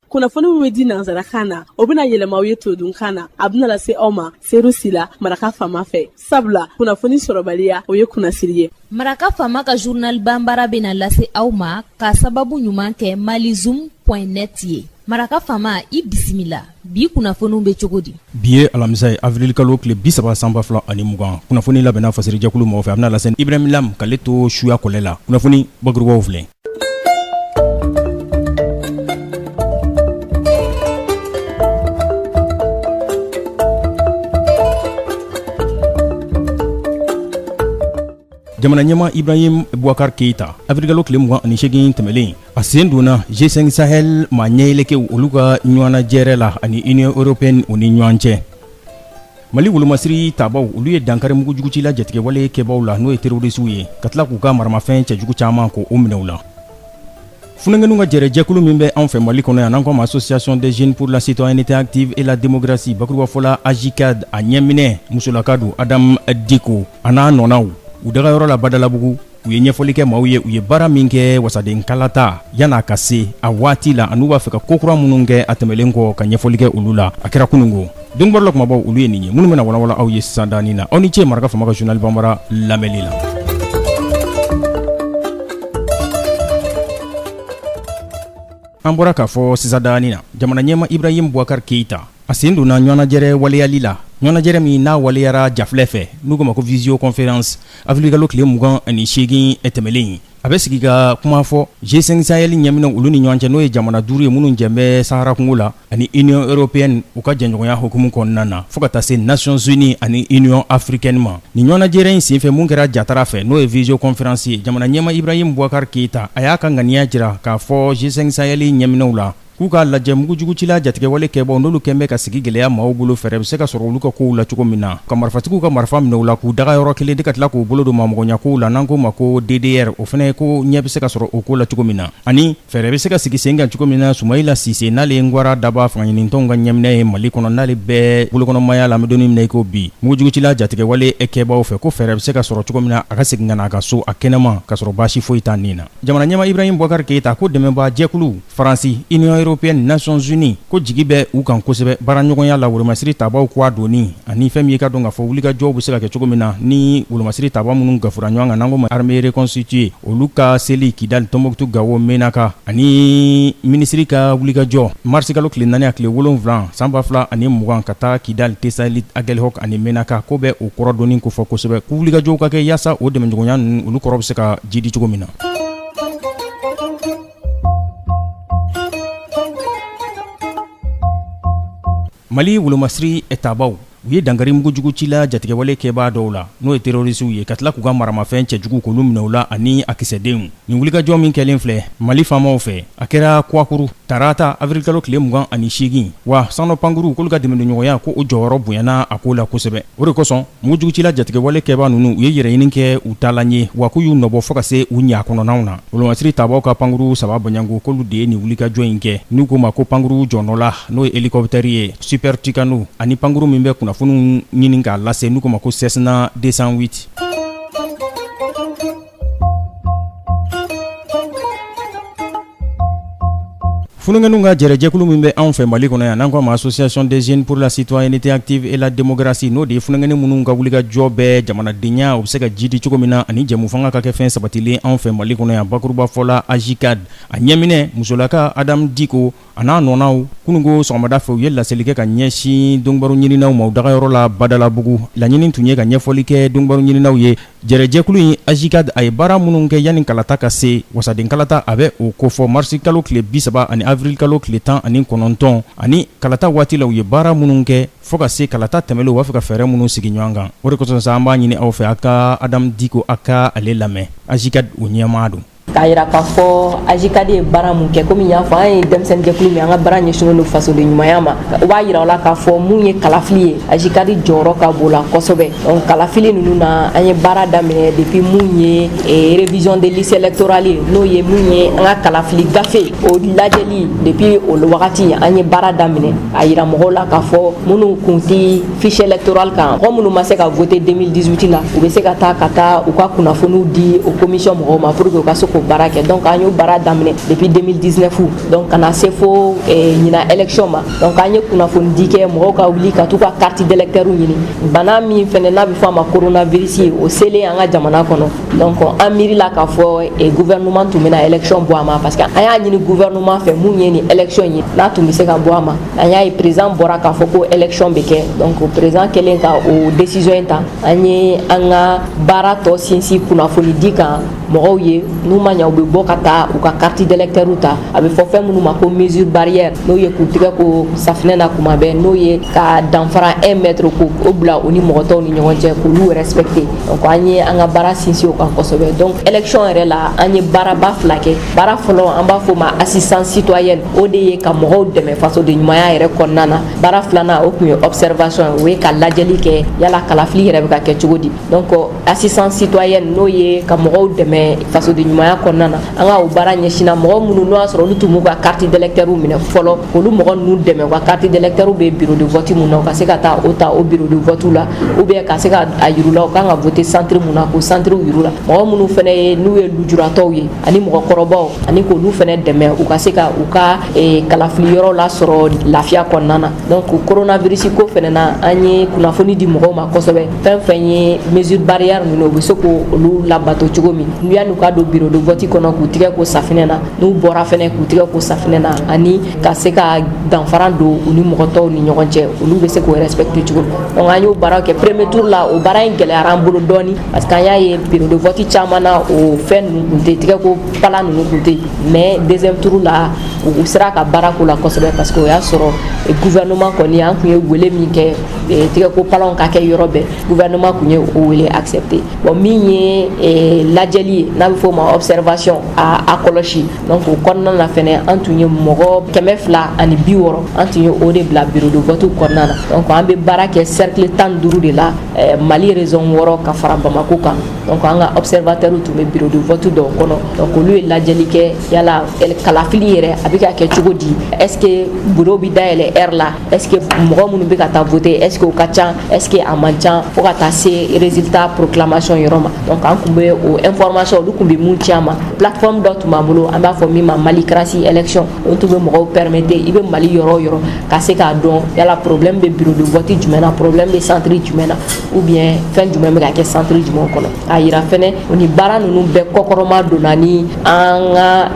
Kunnafoni min bɛ di nansarakan na, o bɛna yɛlɛma aw ye todunkan na. A bɛna lase aw ma Seru Sila, Maraka Faama fɛ, sabula kunnafoni sɔrɔbaliya, o ye kunnasiri ye. Maraka Faama ka journal banbara bɛna lase aw ma ka sababu ɲuman kɛ malizoom point net ye. Maraka Faama, i bisimila. Bi kunnafoniw bɛ cogo di? Bi ye alamisa ye, avril kalo tile 30 san 2020. Kunnafoni labɛnna fasirijɛkulu mɔgɔw fɛ, a bɛna lase Ibrahim Lam k'ale to suya kɔlɛ la. Kunnafoni bakurubaw filɛ. Jamana ɲɛmaa Ibrahim Boubacar Keita, avril kalo tile 28 tɛmɛlen, a sen donna G5 Sahel maa ɲɛyɛlɛkɛw olu ka ɲɔgɔnnajɛrɛ la ani Union européenne u ni ɲɔgɔn cɛ. Mali wolomasiri tabaw olu ye dankari mugujugucila jatigɛwale kɛbaw la, n'o ye terorisiw ye, ka tila k'u ka maramafɛn cɛjugu caman ko o minɛ u la. Funankɛninw ka jɛrɛjɛkulu min bɛ anw fɛ Mali kɔnɔ yan, n'an ko a ma Association des jeunes pour la citoyenneté active et la démocratie, bakurubafɔ la AJCAD, a ɲɛminɛ musolaka don, Adam Diko, a n'a nɔnaw, u dagayɔrɔ la Badalabugu, u ye ɲɛfɔli kɛ maaw ye u ye baara min kɛ wasaden kalata yan'a ka se a waati la, an'u b'a fɛ ka kokura minnu kɛ a tɛmɛlen kɔ, ka ɲɛfɔli kɛ olu la. A kɛra kununko. Donkibaru la kumabaw, olu ye nin ye minnu bɛna walawala aw ye sisan dani na. Aw ni ce Maraka Faama ka journal banbara lamɛnli la. An bɔra k'a fɔ sisan dani na, jamana ɲɛmaa Ibrahim Boubacar Keita, a sen donna ɲɔgɔnnajɛrɛ waleyali la, ɲɔgɔnnajɛrɛ min n'a waleyara jafilɛ fɛ, n'u k'o ma ko visioconférence, avril kalo tile 28 tɛmɛlen. A bɛ sigi ka kuma fɔ G5 Sahel ɲɛminɛw olu ni ɲɔgɔn cɛ, n'o ye jamana duuru ye minnu jɛ bɛ Sahara kungo la, ani Union européenne u ka jɛɲɔgɔnya hukumu kɔnɔna na, fo ka taa se Nations Unies ani Union africaine ma. Nin ɲɔgɔnnajɛrɛ in senfɛ mun kɛra jatara fɛ, n'o ye visioconférence ye, jamana ɲɛmaa Ibrahim Boubacar Keita, a y'a ka ŋaniya jira k'a fɔ G5 Sahel ɲɛminɛw la k'u k'a lajɛ mugujugucila jatigɛwale kɛbaw, n'olu kɛn bɛ ka sigi gɛlɛya maaw bolo, fɛɛrɛ bɛ se ka sɔrɔ olu ka kow la cogo min na, ka marifatigiw ka marifa minɛ u la k'u daga yɔrɔ kelen de, ka tila k'u bolo don maamɔgɔɲakow la, n'an k'o ma ko DDR, o fana ko ɲɛ bɛ se ka sɔrɔ o ko la cogo min na, ani fɛɛrɛ bɛ se ka sigi sen kan cogo min na Sumayila Sise, n'ale ye Ngwara Daba fangaɲinitɔnw ka ɲɛminɛ ye Mali kɔnɔ, n'ale bɛ bolokɔnɔmaya la an bɛ don min na i ko bi mugujugucila jatigɛwale kɛbaw fɛ, ko fɛɛrɛ bɛ se ka sɔrɔ cogo min na a ka segin ka na a ka so a kɛnɛma ka sɔrɔ baasi foyi t'a nin na. Jamana ɲɛmaa Ibrahim Boubacar Keita ko dɛmɛbaa jɛkulu Faransi, Union européenne, Nations Unies, ko jigi bɛ u kan kosɛbɛ baaraɲɔgɔnya la wolomasiri tabaw kura donni ani fɛn min ye ka dɔn k'a fɔ wulikajɔw bɛ se ka kɛ cogo min na ni wolomasiri taba minnu gafura ɲɔgɔn kan, n'an ko ma armée reconstituée, olu ka seli Kidali, Tɔnbɔkutu, Gawo, Menaka, ani minisiri ka wulikajɔ marisikalo tile 4 a tile 7 san 2020 ka taa Kidali, Tesalit, Agelihɔk ani Menaka, ko bɛ o kɔrɔ donni kofɔ kosɛbɛ, ko wulikajɔw ka kɛ yaasa o dɛmɛɲɔgɔnya ninnu olu kɔrɔ bɛ se ka jidi cogo min na. Mali wolomasiri tabaw u ye dankari mugujugucila jatigɛwale kɛbaa dɔw la, n'o ye terorisiw ye, ka tila k'u ka maramafɛn cɛjugu k'olu minɛ u la ani a kisɛdenw. Nin wulikajɔ min kɛlen filɛ Mali faamaw fɛ, a kɛra Kuwakuru tarata avril kalo tile 28. Wa sanɔ pankuru k'olu ka dɛmɛdonɲɔgɔnya ko o jɔyɔrɔ bonyana a ko la kosɛbɛ. O de kosɔn mugujugucila jatigɛwale kɛbaa ninnu u ye yɛrɛɲini kɛ u taalan ye, wa k'u y'u nɔbɔ fo ka se u ɲa kɔnɔnaw na. Wolomasiri tabaw ka pankuru saba bɔɲɔgɔnko k'olu de ye nin wulikajɔ in kɛ, n'u k'o ma ko pankuru jɔnɔla, n'o ye hélicoptère ye Super Tucano, ani pankuru min bɛ kunnafoniw ɲini k'a lase, n'u k'o ma ko Cessna 208. Funankɛninw ka jɛrɛjɛkulu min bɛ anw fɛ Mali kɔnɔ yan, n'an k'a ma Association des jeunes pour la citoyenneté active et la démocratie, n'o de ye funankɛnin minnu ka wulikajɔ bɛ jamanadenya o bɛ se ka jidi cogo min na ani jɛmufanga ka kɛ fɛn sabatilen anw fɛ Mali kɔnɔ yan, bakurubafɔ la AJCAD, a ɲɛminɛ musolaka Adam Diko a n'a nɔnaw, kununko sɔgɔmada fɛ u ye laseli kɛ ka ɲɛsin donkibaru ɲininaw ma u dagayɔrɔ la Badalabugu. Laɲini tun ye ka ɲɛfɔli kɛ donkibaru ɲininaw ye jɛrɛjɛkulu in AJCAD a ye baara minnu kɛ yanni kalata ka se, wasaden kalata a bɛ o kofɔ marisi kalo tile 30 ani avril kalo tile 19, ani kalata waati la u ye baara minnu kɛ fo ka se kalata tɛmɛlen, u b'a fɛ ka fɛɛrɛ minnu sigi ɲɔgɔn kan. O de kosɔn sa an b'a ɲini aw fɛ a ka Adam Diko a ka ale lamɛn, AJCAD o ɲɛmaa don. K'a yira k'a fɔ AJCAD ye baara mun kɛ, komi n y'a fɔ, an ye denmisɛnnin jɛkulu min, an ka baara ɲɛsinnen don fasoden ɲumanya ma. O b'a yira o la k'a fɔ mun ye kalafili ye, AJCAD jɔyɔrɔ ka bon la kosɛbɛ. Donc kalafili ninnu na, an ye baara daminɛ depuis mun ye révision des listes électorales ye, n'o ye mun ye an ka kalafili gafe o lajɛli. Depuis o wagati an ye baara daminɛ a yira mɔgɔw la k'a fɔ minnu kun tɛ fiche électorale kan, mɔgɔ minnu ma se ka voter 2018 la, u bɛ se ka taa u ka kunnafoniw di o commission mɔgɔw ma pour que u ka se k'o k'o baara kɛ. Donc an y'o baara daminɛ depuis 2019, donc ka na se fo ɲinan élection ma. Donc an ye kunnafonidi kɛ, mɔgɔw ka wuli ka t'u ka carte d'électeur ɲini. Bana min fɛnɛ n'a bɛ fɔ a ma coronavirus ye, o selen an ka jamana kɔnɔ, donc an miirila k'a fɔ gouvernement tun bɛna élection bɔ a ma, parce que an y'a ɲini gouvernement fɛ mun ye nin élection ye, n'a tun bɛ se ka bɔ a ma. An y'a ye président bɔra k'a fɔ ko élection bɛ kɛ. Donc président kɛlen ka o décision in ta, an ye an ka baara tɔ sinsin kunnafonidi kan mɔgɔw ye, n'u ma ɲɛ, u bɛ bɔ ka taa u ka carte d'électeur ta. A bɛ fɔ fɛn minnu ma ko mesure barrière, n'o ye k'u tɛgɛ ko safinɛ na kuma bɛɛ, n'o ye ka danfara 1 mètre k'o bila u ni mɔgɔ tɔw ni ɲɔgɔn cɛ, k'olu respecter. Donc an ye an ka baara sinsin o kan kosɛbɛ. Donc élection yɛrɛ la, an ye baaraba fila kɛ. Baara fɔlɔ, an b'a fɔ o ma assistance citoyenne, o de ye ka mɔgɔw dɛmɛ fasoden ɲumanya yɛrɛ kɔnɔna na. Baara filanan, o tun ye observation ye, o ye ka lajɛli kɛ yala kalafili yɛrɛ bɛ ka kɛ cogo di. Donc assistance citoyenne, n'o ye ka mɔgɔw dɛmɛ fasoden ɲumanya kɔnɔna na, an ka o baara ɲɛsinna mɔgɔ minnu n'o y'a sɔrɔ olu tun b'u ka carte d'électeur minɛ fɔlɔ, olu mɔgɔ ninnu dɛmɛ, u ka carte d'électeur bɛ bureau de vote mun na, u ka se ka taa o ta o bureau de vote la, ou bien ka se ka a yir'u la u kan ka voter centre mun na, k'o centre yir'u la. Mɔgɔ minnu fɛnɛ ye n'u ye lujuratɔw ye ani mɔgɔkɔrɔbaw, ani k'olu fɛnɛ dɛmɛ u ka se ka u ka kalafili yɔrɔ lasɔrɔ lafiya kɔnɔna na. Donc coronavirus ko fɛnɛ na, an ye kunnafoni di mɔgɔw ma kosɛbɛ, fɛn fɛn ye mesure barrière ninnu, u bɛ se k'olu labato cogo min, yanni u ka don bureau de vote kɔnɔ, k'u tigɛ ko safinɛ na, n'u bɔra fɛnɛ, k'u tigɛ ko safinɛ na, ani ka se ka danfara don u ni mɔgɔ tɔw ni ɲɔgɔn cɛ, olu bɛ se k'o respecter cogo min. Donc an y'o baaraw kɛ premier tour la. O baara in gɛlɛyara an bolo dɔɔni, parce que an y'a ye bureau de vote caman na, o fɛn ninnu tun tɛ, tigɛ ko palan ninnu tun tɛ. Mais deuxième tour la, u sera ka baara k'o la kosɛbɛ, parce que o y'a sɔrɔ gouvernement kɔni, an tun ye wele min kɛ tigɛ ko palanw ka kɛ yɔrɔ bɛɛ, gouvernement tun ye o wele accepté. Bon, min ye lajɛli ye, n'a bɛ f'o ma observation, a kɔlɔsi, donc o kɔnɔna na fɛnɛ, an tun ye mɔgɔ 260, an tun ye o de bila bureau de vote kɔnɔna na. Donc an bɛ baara kɛ cercle 15 de la, Mali région 6 ka fara Bamako kan. Donc an ka observateur tun bɛ bureau de vote dɔw kɔnɔ, donc olu ye lajɛli kɛ yala kalafili yɛrɛ a bɛ ka kɛ cogo di, est ce que bureau bɛ dayɛlɛ heure la, est ce que mɔgɔ minnu bɛ ka taa voter, est ce que o ka ca, est ce que a man ca, fo ka taa se résultat proclamation yɔrɔ ma. Donc an tun bɛ o information, olu tun bɛ mun ci an ma, plateforme dɔ tun b'an bolo, an b'a fɔ min ma Malicratie élection. O tun bɛ mɔgɔw permettre, i bɛ Mali yɔrɔ o yɔrɔ, ka se k'a dɔn yala problème bɛ bureau de vote jumɛn na, problème bɛ centre jumɛn na, ou bien fɛn jumɛn bɛ ka kɛ centre jumɛn kɔnɔ. A yira fɛnɛ, o ni baara ninnu bɛɛ kɔkɔrɔma donna ni an ka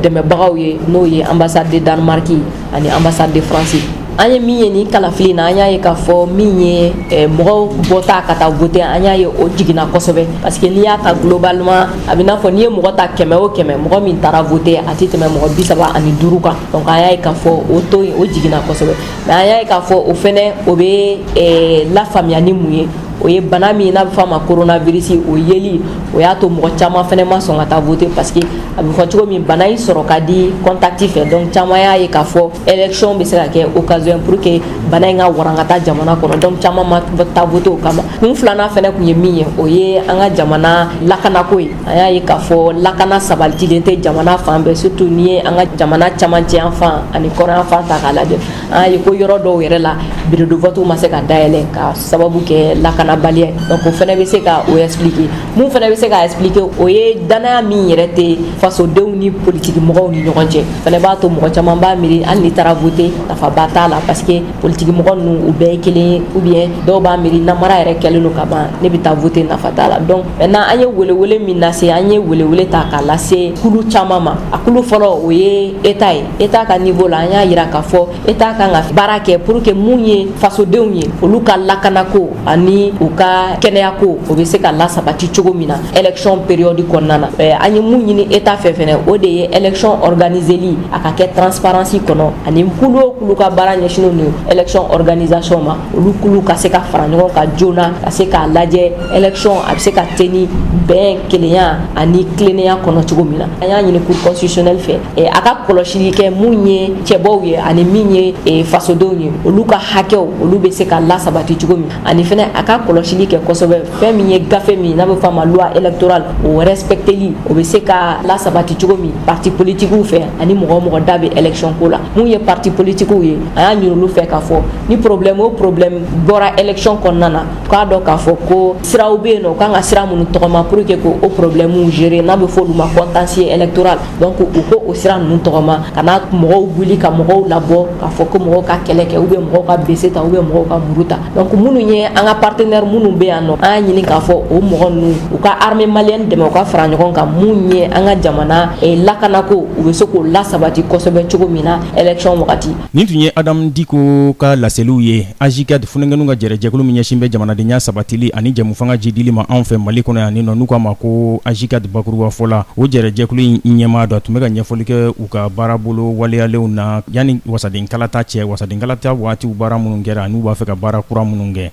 dɛmɛbagaw ye, n'o ye ambassade de Danemark ani ambassade de France. An ye min ye nin kalafili na, an y'a ye k'a fɔ min ye mɔgɔw bɔta ka taa voter, an y'a ye o jiginna kosɛbɛ, parce que n'i y'a ta globalement, a bɛ n'a fɔ n'i ye mɔgɔ ta 100 o 100, mɔgɔ min taara voter, a tɛ tɛmɛ mɔgɔ 35 kan. Donc an y'a ye k'a fɔ o taux in, o jiginna kosɛbɛ. Mais an y'a ye k'a fɔ o fɛnɛ, o bɛ lafaamuya ni mun ye? O ye bana min n'a bɛ fɔ a ma coronavirus, o yeli, o y'a to mɔgɔ caman fɛnɛ ma sɔn ka taa voter, parce que a bɛ fɔ cogo min, bana in sɔrɔ ka di contact fɛ. Donc caman y'a ye k'a fɔ élection bɛ se ka kɛ occasion pour que bana in ka warankata jamana kɔnɔ, donc caman ma taa voter o kama. Kun filanan fɛnɛ tun ye min ye, o ye an ka jamana lakanako ye. An y'a ye k'a fɔ lakana sabatilen tɛ jamana fan bɛɛ, surtout n'i ye an ka jamana camancɛ yan fan ani kɔrɔn yan fan ta k'a lajɛ. An y'a ye ko yɔrɔ dɔw yɛrɛ la, bureau de vote ma se ka dayɛlɛ ka sababu kɛ lakanabaliya ye. Donc o fɛnɛ bɛ se ka o expliquer. Mun fɛnɛ bɛ se ka expliquer, o ye danaya min yɛrɛ tɛ fasodenw ni politiki mɔgɔw ni ɲɔgɔn cɛ fɛnɛ b'a to mɔgɔ caman b'a miiri hali n'i taara voter, nafaba t'a la, parce que politiki mɔgɔ ninnu, u bɛɛ ye kelen ye, ou bien dɔw b'a miiri namara yɛrɛ kɛlen don ka ban, ne bɛ taa voter, nafa t'a la. Donc maintenant, an ye welewele min lase, an ye welewele ta k'a lase kulu caman ma. A kulu fɔlɔ, o ye état ye. État ka niveau la, an y'a yira k'a fɔ état kan ka baara kɛ pour que mun ye fasodenw ye, olu ka lakanako ani u ka kɛnɛyako, o bɛ se ka lasabati cogo min na élection période kɔnɔna na. An ye mun ɲini état fɛ fɛnɛ, o de ye élection organiseli a ka kɛ transparence kɔnɔ, ani kulu o kulu ka baara ɲɛsinnen don élection organisation ma, olu kulu ka se ka fara ɲɔgɔn kan joona, ka se k'a lajɛ élection a bɛ se ka tenir bɛn, kelenya ani tilennenya kɔnɔ cogo min na. An y'a ɲini cour constitutionnelle fɛ, a ka kɔlɔsili kɛ mun ye cɛbɔw ye ani min ye fasodenw ye, olu ka hakɛw, olu bɛ se ka lasabati cogo min, ani fɛnɛ a ka kɔlɔsili kɛ kosɛbɛ fɛn min ye gafe min n'a bɛ fɔ a ma loi électorale, o respecteli o bɛ se ka lasabati cogo min parti politikiw fɛ ani mɔgɔ o mɔgɔ da bɛ élection ko la. Mun ye parti politikiw ye, an y'a ɲini olu fɛ k'a fɔ ni problème o problème bɔra élection kɔnɔna na, u k'a dɔn k'a fɔ ko siraw bɛ yen nɔ, u kan ka sira minnu tɔgɔma pour que k'o problème gérer, n'a bɛ fɔ olu ma contentieux électoral. Donc u ko o sira ninnu tɔgɔma, ka na mɔgɔw wuli ka mɔgɔw labɔ k'a fɔ ko mɔgɔw ka kɛlɛ kɛ ou bien mɔgɔw ka bese ta ou bien mɔgɔw ka muru ta. Donc minnu ye an ka partenaire minnu bɛ yan nɔ, an y'a ɲini k'a fɔ o mɔgɔ ninnu u ka armée malienne dɛmɛ, u ka fara ɲɔgɔn kan, mun ye an ka jamana lakanako, u bɛ se k'o lasabati kosɛbɛ cogo min na élection wagati. Nin tun ye Adamu Diko ka laseliw ye, AJCAD funankɛninw ka jɛrɛjɛkulu min ɲɛsin bɛ jamanadenya sabatili ani jɛmufanga jidili ma anw fɛ Mali kɔnɔ yan nin nɔ, n'u k'a ma ko AJCAD bakurubafɔ la. O jɛrɛjɛkulu in ɲɛmaa dɔ tun bɛ ka ɲɛfɔli kɛ u ka baarabolo waleyalenw na yanni wasadenkalata cɛ, wasadenkalata waatiw baara minnu kɛra, n'u b'a fɛ ka baara kura minnu kɛ.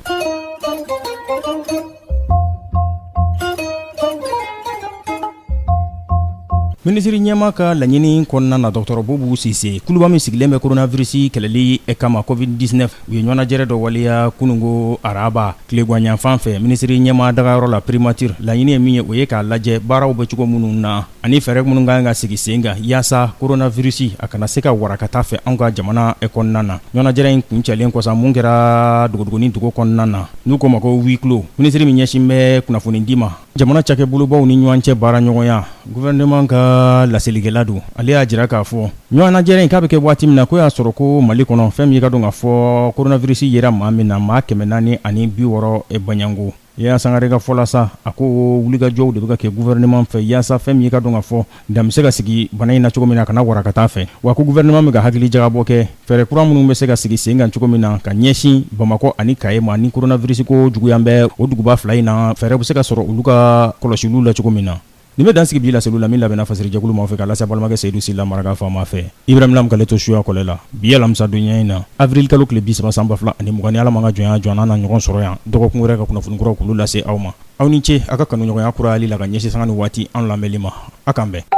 Minisiri ɲɛmaa ka laɲini kɔnɔna na, dɔgɔtɔrɔ Bubu Sise, kuluba min sigilen bɛ coronavirus kɛlɛli kama COVID-19, u ye ɲɔgɔnnajɛrɛ dɔ waleya kununko araba tileganyanfan fɛ minisiri ɲɛmaa dagayɔrɔ la primature. Laɲini ye min ye, o ye k'a lajɛ baaraw bɛ cogo minnu na ani fɛɛrɛ minnu ka kan ka sigi sen kan yaasa coronavirus a kana se ka wara ka taa fɛ anw ka jamana kɔnɔna na. Ɲɔgɔnnajɛrɛ in kuncɛlen kɔsa mun kɛra dogodogonin dugu kɔnɔna na, n'u k'o ma ko huis clos, minisiri min ɲɛsin bɛ kunnafonidi ma jamana cakɛbolobaw ni ɲɔgɔn cɛ baara ɲɔgɔnya, gouvernement ka laselikɛla don, ale y'a jira k'a fɔ ɲɔgɔnnajɛrɛ in k'a bɛ kɛ waati min na, ko y'a sɔrɔ ko Mali kɔnɔ fɛn min ye ka dɔn k'a fɔ coronavirus yera maa min na, maa 460 baɲango. Yaya Sangare ka fɔ la sa, a ko wulikajɔw de bɛ ka kɛ gouvernement fɛ yaasa fɛn min ye ka dɔn k'a fɔ dan bɛ se ka sigi bana in na cogo min na, a kana wara ka taa fɛ. Wa ko gouvernement bɛ ka hakili jagabɔ kɛ fɛɛrɛ kura minnu bɛ se ka sigi sen kan cogo min na ka ɲɛsin Bamakɔ ani Kaye ma, ni coronavirus ko juguya bɛ o duguba fila in na, fɛɛrɛ bɛ se ka sɔrɔ olu ka kɔlɔsiliw la cogo min na. Nin bɛ dan sigi bi laseliw la min labɛnna fasirijɛkulu maaw fɛ ka lase balimakɛ Seyidu Sila maraka faama fɛ, Ibrahim Lam k'ale to suya kɔlɛ la. Bi alamisadonya in na, avril kalo tile 30 san 2020, ni Ala m'an ka jɔnya jɔ, an na ɲɔgɔn sɔrɔ yan dɔgɔkun wɛrɛ ka kunnafoni kuraw k'olu lase aw ma. Aw ni ce aw ka kanuɲɔgɔnya kurayali la ka ɲɛsin sanga ni waati an lamɛnli ma. A k'an bɛn.